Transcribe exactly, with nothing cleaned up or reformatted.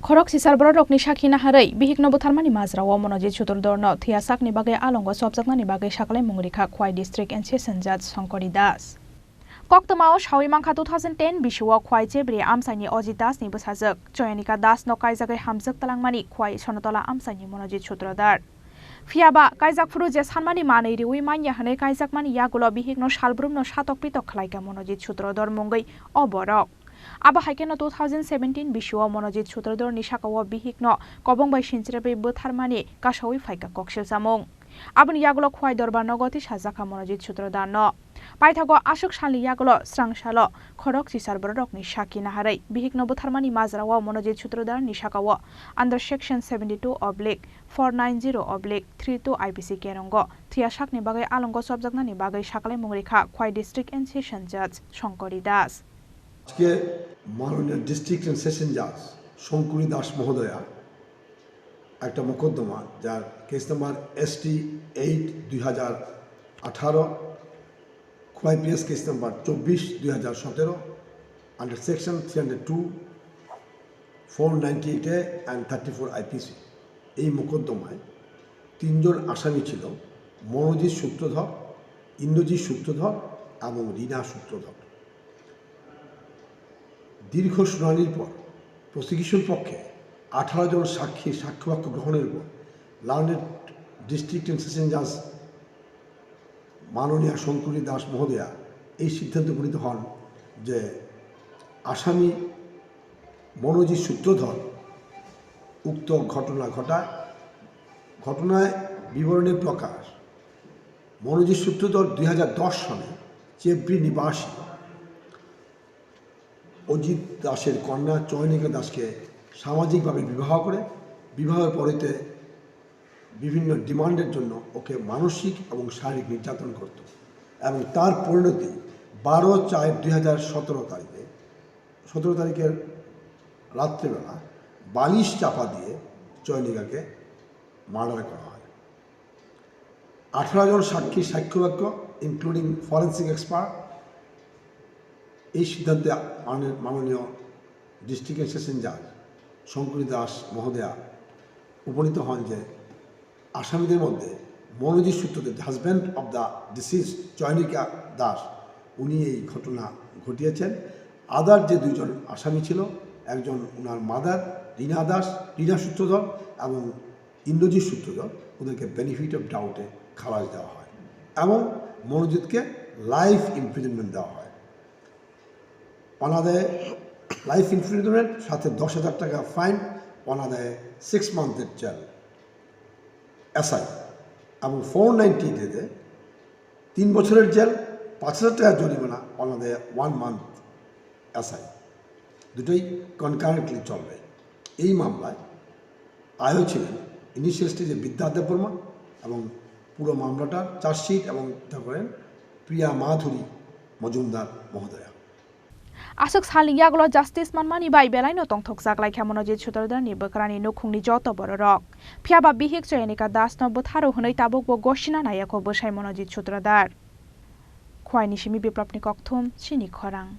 Khorok sisar bororokni sakhi naharwi bihikno butharmani majrao Monojit Sutradharno thwiya sakni bagwi alongo chopjaknani bagwi saklaimung rikha Khwai District and Session Judge Shankari Das. Koktwmao sawi mankha two thousand ten bisio Khwai Chebri amchaini Ajit Dasni bwsajwk Choyanika Dasno kaijagwi hamjwk twlangmani Khwai Sonotola amchaini Monojit Sutradhar. Phiyaba kaijak phuru je sanmani manwi riwi manya hwnwi kaijakmani yagulo bihikno salbrumno satok pitok khlaikha Monojit Sutradhar mungwi o borok. Abo hai kheno two thousand seventeen bisio Monojit Sutradharni sakao bihikno kobong bai sinchirwi bwtharmani kasawi phaikha koksil samung. Aboni yagulo Khwai Dorbar nogo tisajakha Monojit Sutradharno. Paithago aswk salni yagulo srang salo khorok sisar bororokni sakhi naharwi bihikno butharmani majrao Monojit Sutradharni sakao under section seventy two oblique four nine zero oblique three two I P C kerongo thwiya sakni bagwi alongo chopjaknani bagwi saklaimung rikha Khwai District and Session Judge Shankari Das. আজকে মাননীয় district and session জাজ শঙ্করী দাস মহোদয়া একটা মোকদ্দমা, যার case number ST eight দুই হাজার আঠারো, খোয়াই পিএস কেস নাম্বার চব্বিশ দুই হাজার সতেরো, under section three hundred two, four ninety eight A and thirty four I P C। এই মোকদ্দমায় তিনজন আসামি ছিল: মনোজিৎ সূত্রধর, ইন্দ্রজিৎ সূত্রধর এবং রীনা সূত্রধর। দীর্ঘ শুনানির পর প্রসিকিউশন পক্ষে আঠারো জন সাক্ষীর সাক্ষ্যবাক্য গ্রহণের পর লার্নেড ডিস্ট্রিক্ট অ্যান্ড সেশন জাজ মাননীয়া শঙ্করী দাস মহোদয়া এই সিদ্ধান্ত উপনীত হন যে আসামি মনোজিৎ সূত্রধর উক্ত ঘটনা ঘটায়। ঘটনায় বিবরণে প্রকাশ, মনোজিৎ সূত্রধর দুই হাজার দশ সনে চেবড়ি নিবাসী অজিত দাসের কন্যা চয়নিকা দাসকে সামাজিকভাবে বিবাহ করে, বিবাহের পরেতে বিভিন্ন ডিমান্ডের জন্য ওকে মানসিক এবং শারীরিক নির্যাতন করত এবং তার পরিণতি বারো চার দুই হাজার সতেরো তারিখে, সতেরো তারিখের রাত্রিবেলা বালিশ চাপা দিয়ে চয়নিকাকে মার্ডার করা হয়। আঠারো জন সাক্ষীর সাক্ষ্যবাক্য, ইনক্লুডিং ফরেন্সিক এক্সপার্ট, এই সিদ্ধান্তে মাননীয়, মাননীয় ডিস্ট্রিক্ট অ্যান্ড সেশন জাজ শঙ্করী দাস মহোদয়া উপনীত হন যে আসামিদের মধ্যে মনোজিৎ সূত্রধর, the husband of the deceased Chayanika দাস, উনি এই ঘটনা ঘটিয়েছেন। আদার যে দুইজন আসামি ছিল, একজন ওনার মাদার রীনা দাস, রীনা সূত্রধর এবং ইন্দ্রজিৎ সূত্রধর, ওদেরকে বেনিফিট অফ ডাউটে খালাস দেওয়া হয় এবং মনোজিৎকে লাইফ ইমপ্রিজনমেন্ট দেওয়া হয়। পানা দেয় লাইফ ইমপ্রিজনমেন্ট, সাথে দশ হাজার টাকা ফাইন, পানা দেয় সিক্স মান্থের জেল, এসআই, এবং ফোর নাইনটি ডেতে তিন বছরের জেল, পাঁচ হাজার টাকা জরিমানা, পানা দেয় ওয়ান মান্থ এসআই। দুটোই কনকারেন্টলি চলবে। এই মামলায় আয়ও ছিলেন ইনিশিয়াল স্টেজে বিদ্যা দেববর্মা এবং পুরো মামলাটার চার্জশিট এবং ইটা করেন প্রিয়া মাধুরী মজুমদার মহোদয়া। Aswk salni yagulo justice manmani bai belaino tongthokjak laikha Monojit Sutradharni bwkrani nukhungni joto bororok. Phiyaba bihik Choyanika Dasno bwtharo hwnwi tabukbo gosina naiyakho bwsai Monojit Sutradhar. Khwaini simi Biplopni kokthum, chini khorang.